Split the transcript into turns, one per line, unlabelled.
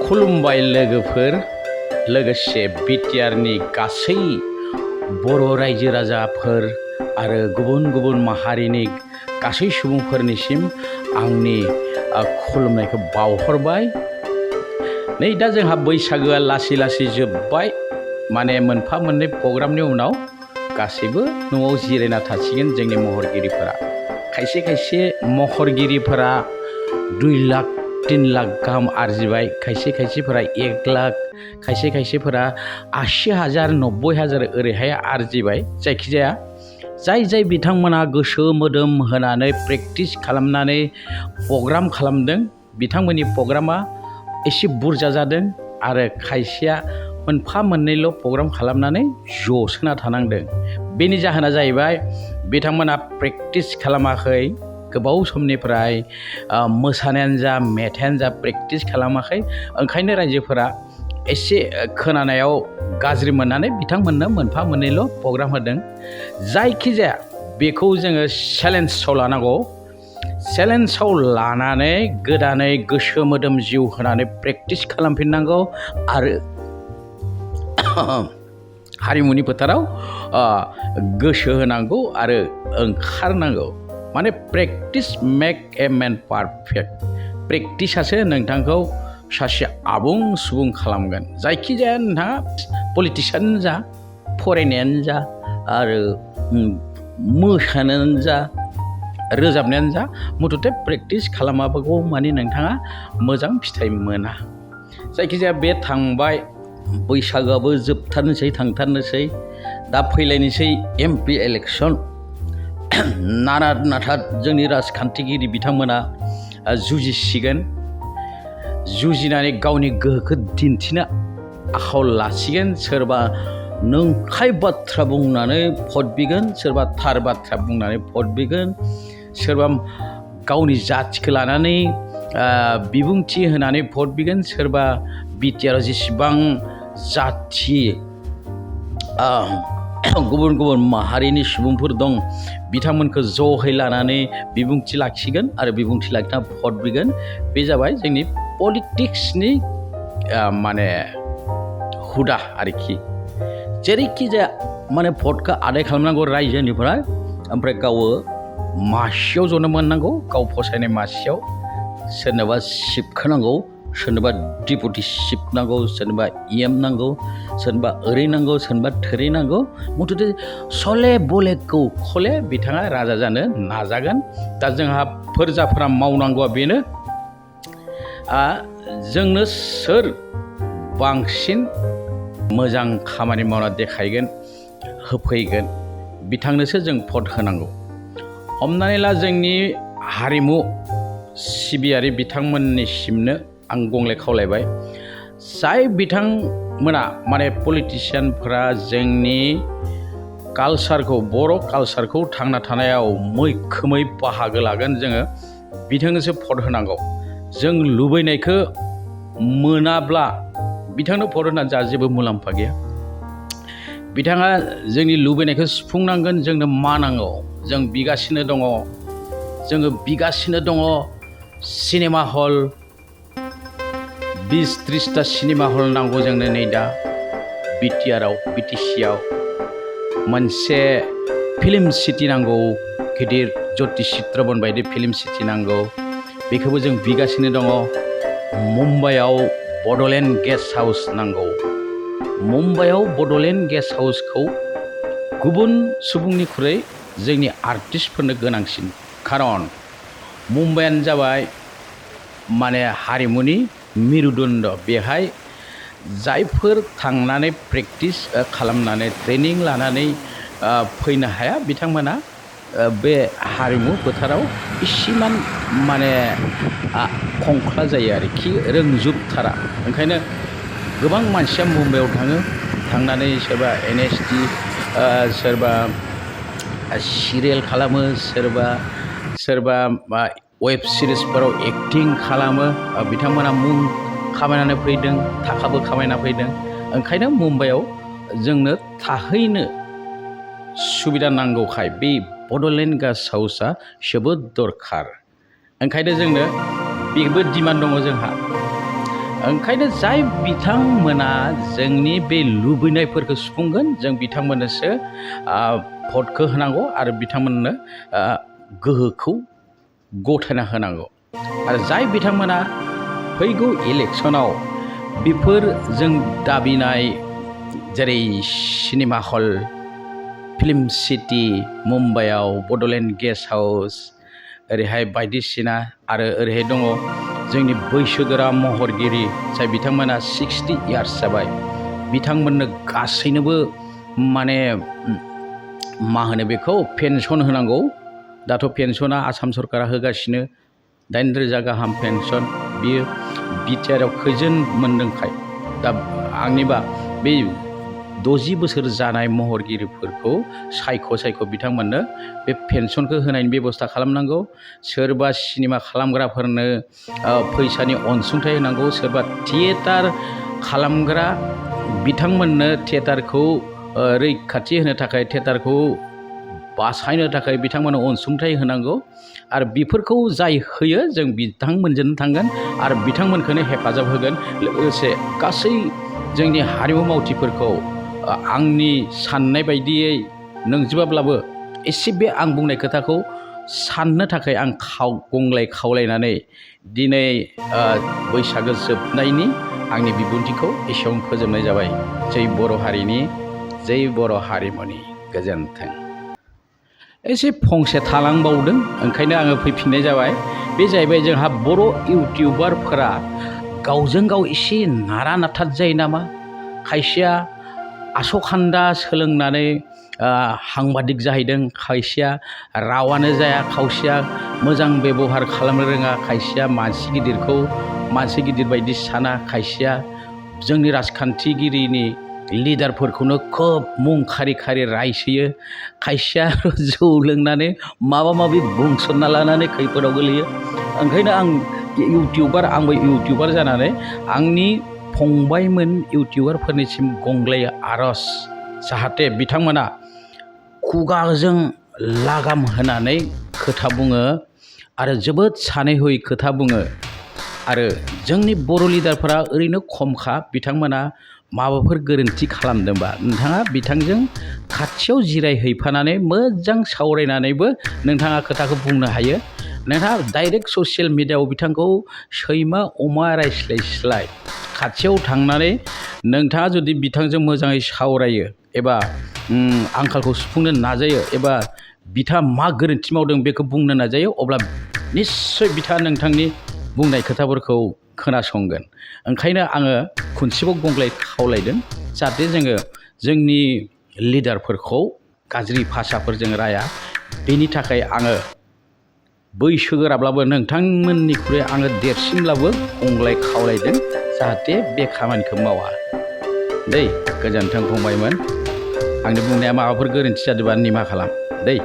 खुलुमबाय लोगोफोर लोगोसे बिटिआरनि गासै बर' रायजो राजाफोर आरो गुबुन गुबुन माहारिनि गासै सुबुंफोरनिसिम आंनि खुलुमनायखौ बावहरबाय। नै दा जोंहा बैसागोआ लासै लासै जोबबाय, माने मोनफा मोननै प्रग्रामनि उनाव गासैबो न'आव जिरायना थासिगोन जोंनि महरगिरिफोरा। खायसे खायसे महरगिरिफोरा 2 लाख 3 लाख गाहाम आरजिबाय, खायसे खायसेफोरा 1 लाख, खायसे खायसेफोरा 80,000 90,000 ओरैहाय आरजिबाय। जायखिजाया जाय बिथांमोना गोसो मोदोम होनानै प्रेक्टिस खालामनानै प्रग्राम खालामदों, बिथांमोननि प्रग्रामा एसे बुरजा जादों आरो खायसेया मोनफा मोननैल' प्रग्राम खालामनानै ज'सोना थानांदों। बेनि जाहोना जाहैबाय बिथांमोना प्रेक्टिस खालामाखै, गोबाव समनिफ्राय मोसानायानो जा मेथाइयानो जा प्रेक्टिस खालामाखै। ओंखायनो रायजोफोरा एसे खोनानायाव गाज्रि मोननानै बिथांमोननो मोनफा मोननैल' प्रग्राम होदों। जायखिजाया बेखौ जोङो चेलेन्जआव लानांगौ। चेलेन्जआव लानानै गोदानै गोसो मोदोम जिउ होनानै प्रेक्टिस खालामफिननांगौ आरो हारिमुनि फोथाराव गोसो होनांगौ आरो ओंखारनांगौ। माने practice make a man perfect. प्रेक्टिसासो नोंथांखौ सासे आबुं सुबुं खालामगोन। जायखिजाया नोंथाङा पलिटिसियानो जा, फरायनायानो जा, आरो मोसानायानो जा, रोजाबनायानो जा, मुथथे प्रेक्टिस खालामाबागौ माने नोंथाङा मोजां फिथाइ मोना। जायखिजाया बे थांबाय, बैसागोआबो जोबथारनोसै थांथारनोसै, दा फैलायनोसै MP इलेक्सन। नाथाय जोंनि राजखान्थिगिरि बिथांमोना जुजिसिगोन, जुजिनानै गावनि गोहोखौ दिन्थिनो आखायाव लासिगोन। सोरबा नंखाय बाथ्रा बुंनानै भट बिगोन, सोरबा थार बाथ्रा बुंनानै भट बिगोन, सोरबा गावनि जाथिखौ लानानै बिबुंथि होनानै भट बिगोन, सोरबा बिटिआरआव जेसेबां जाथि गुबुन गुबुन माहारिनि सुबुंफोर दं बिथांमोनखौ ज'है लानानै बिबुंथि लाखिगोन आरो बिबुंथि लाखिना भट बिगोन। बे जाबाय जोंनि पलिटिक्सनि माने हुदा आरोखि। जेरैखि जाया माने भटखौ आदाय खालामनांगौ रायजोनिफ्राय, ओमफ्राय गावो मासियाव जनो मोननांगौ, गाव फसायनाय मासियाव। सोरनोबा सिबखोनांगौ, सोरनोबा डिपुटि सिब नांगौ, सोरनोबा EM नांगौ, सोरनोबा ओरै नांगौ, सोरनोबा थोरै नांगौ। मुथथे सले बले खौखले बिथाङा राजा जानो नाजागोन। दा जोंहा फोरजाफोरा मावनांगौआ बेनो, जोंनो सोर बांसिन मोजां खामानि मावना देखायगोन, होफैगोन, बिथांनोसो जों भट होनांगौ। हमनानै ला जोंनि हारिमु सिबियारि बिथांमोननिसिमनो आं गंले खावलायबाय, जाय बिथांमोना माने पलिटिसियानफोरा जोंनि कालसारखौ, बर' कालसारखौ थांना थानायाव मैखोमै बाहागो लागोन, जोङो बिथांनोसो भट होनांगौ। जों लुबैनायखौ मोनाब्ला बिथांनो भट होनानै जोंहा जेबो मुलाम्फा गैया। बिथाङा जोंनि लुबैनायखौ सुफुंनांगोन। जोंनो मा नांगौ जों बिगासिनो दङ, जोङो बिगासिनो दङ सिनेमा हल, 20-30टा सिनेमा हल नांगौ जोंनो। नै दा बिटिआरआव, BTCआव मोनसे फिल्म सिटि नांगौ, गिदिर ज्योति चित्रबन बायदि फिल्म सिटि नांगौ, बेखौबो जों बिगासिनो दङ। मुम्बाइआव बड'लेण्ड गेस्ट हाउस नांगौ। मुम्बाइआव बड'लेण्ड गेस्ट हाउसखौ गुबुन सुबुंनिख्रुइ जोंनि आर्टिस्टफोरनो गोनांसिन, खारन मुम्बाइआनो जाबाय माने हारिमुनि मेरुदण्ड। बेहाय जायफोर थांनानै प्रेक्टिस खालामनानै ट्रेनिं लानानै फैनो हाया, बिथांमोना बे हारिमु फोथाराव इसेमान माने खंख्ला जायो आरोखि, रोंजोबथारा। ओंखायनो गोबां मानसिया मुम्बाइआव थाङो, थांनानै सोरबा NSD, सोरबा सिरियेल खालामो, सोरबा वेब सिरिसफोराव एक्टिं खालामो। बिथांमोना मुं खामायनानै फैदों, थाखाबो खामायना फैदों। ओंखायनो मुम्बाइआव जोंनो थाहैनो सुबिदा नांगौखाय बे बड'लेण्ड गेस्ट हाउसआ जोबोद दरखार। ओंखायनो जोंनो बेबो डिमान्ड दङ जोंहा। ओंखायनो जाय बिथांमोना जोंनि बे लुबैनायफोरखौ सुफुंगोन जों बिथांमोननोसो भटखौ होनांगौ आरो बिथांमोननो गोहोखौ गथायना होनांगौ आरो जाय बिथांमोना फैगौ इलेक्सनाव बेफोर जों दाबिनाय जेरै सिनेमा हल फिल्म सिटि मुम्बाइआव बड'लेण्ड गेस्ट हाउस ओरैहाय बायदिसिना आरो ओरैहाय दङ जोंनि बैसोगोरा महरगिरि जाय बिथांमोना 60 इयार्स जाबाय बिथांमोननो गासैनोबो माने मा होनो बेखौ पेन्सन होनांगौ दाथ' पेन्सना आसाम सरकारा होगासिनो 8,000 गाहाम पेन्सन बियो बिटिआरआव खैजोन मोनदोंखाय दा आंनिबा बे 60 बोसोर जानाय महरगिरिफोरखौ सायख' बिथांमोननो बे पेन्सनखौ होनायनि बेबस्था खालामनांगौ सोरबा सिनेमा खालामग्राफोरनो फैसानि अनसुंथाइ होनांगौ सोरबा थियेटार खालामग्रा बिथांमोननो थियेटारखौ रैखाथि होनो थाखाय थियेटारखौ बासायनो थाखाय बिथांमोननो अनसुंथाइ होनांगौ आरो बेफोरखौ जाय होयो जों बिथांमोनजोंनो थांगोन आरो बिथांमोनखौनो हेफाजाब होगोन लोगोसे गासै जोंनि हारिमु मावथिफोरखौ आंनि साननाय बायदियै नंजोबाब्लाबो एसे बे आं बुंनाय खोथाखौ साननो थाखाय आं गंग्लाय खावलायनानै दिनै बैसागो जोबनायनि आंनि बिबुंथिखौ एसेयावनो फोजोबनाय जाबाय जै बर' हारिनि जै बर' हारिमुनि गोजोन्थों। एसे फंसे थालांबावदों ओंखायनो आङो फैफिननाय जाबाय बे जाहैबाय जोंहा बर' इउटिउबारफोरा गावजों गाव एसे नारा नाथा जायो नामा खायसेया आस'खान्दा सोलोंनानै साংबादिक जाहैदों खायसेया रावानो जाया खायसेया मोजां बेबहार खालामनो रोङा खायसेया मानसि गिदिरखौ मानसि गिदिर बायदि साना खायसेया जोंनि राजखान्थिगिरिनि लिडारफोरखौनो खोब मुं खारि रायसोयो खायसेया जौ लोंनानै माबा माबि बुंसनना लानानै खैफोदाव गोलैयो ओंखायनो आं आंबो इउटिउबार जानानै आंनि फंबायमोन इउटिउबारफोरनिसिम गंग्लाय आर'ज जाहाथे बिथांमोना खुगाजों लागाम होनानै खोथा बुङो आरो जोबोद सानै हयै खोथा बुङो आरो जोंनि बर' लिडारफोरा ओरैनो खमखा बिथांमोना माबाफोर गोरोन्थि खालामदोंबा नोंथाङा बिथांजों खाथियाव जिरायहैफानानै मोजां सावरायनानैबो नोंथाङा खोथाखौ बुंनो हायो नोंथाङा डाइरेक्ट ससियेल मिडियाआव बिथांखौ सैमा अमा रायस्लायस्लाय खाथियाव थांनानै नोंथाङा जुदि बिथांजों मोजाङै सावरायो एबा आंखालखौ सुफुंनो नाजायो एबा बिथाङा मा गोरोन्थि मावदों बेखौ बुंनो नाजायो अब्ला निस्सय बिथाङा नोंथांनि बुंनाय खोथाफोरखौ खोनासंगोन ओंखायनो आङो खनसेबाव गंग्लाय खावलायदों जाहाथे जोङो जोंनि लिडारफोरखौ गाज्रि भाषाफोरजों राया बेनि थाखाय आङो बैसोगोराब्लाबो नोंथांमोननिख्रुइ आङो देरसिनब्लाबो गंग्लाय खावलायदों जाहाथे बे खामानिखौ मावा दै गोजोन्थों फंबायमोन आंनि बुंनाया माबाफोर गोरोन्थि जादोंबा निमाहा खालाम दै।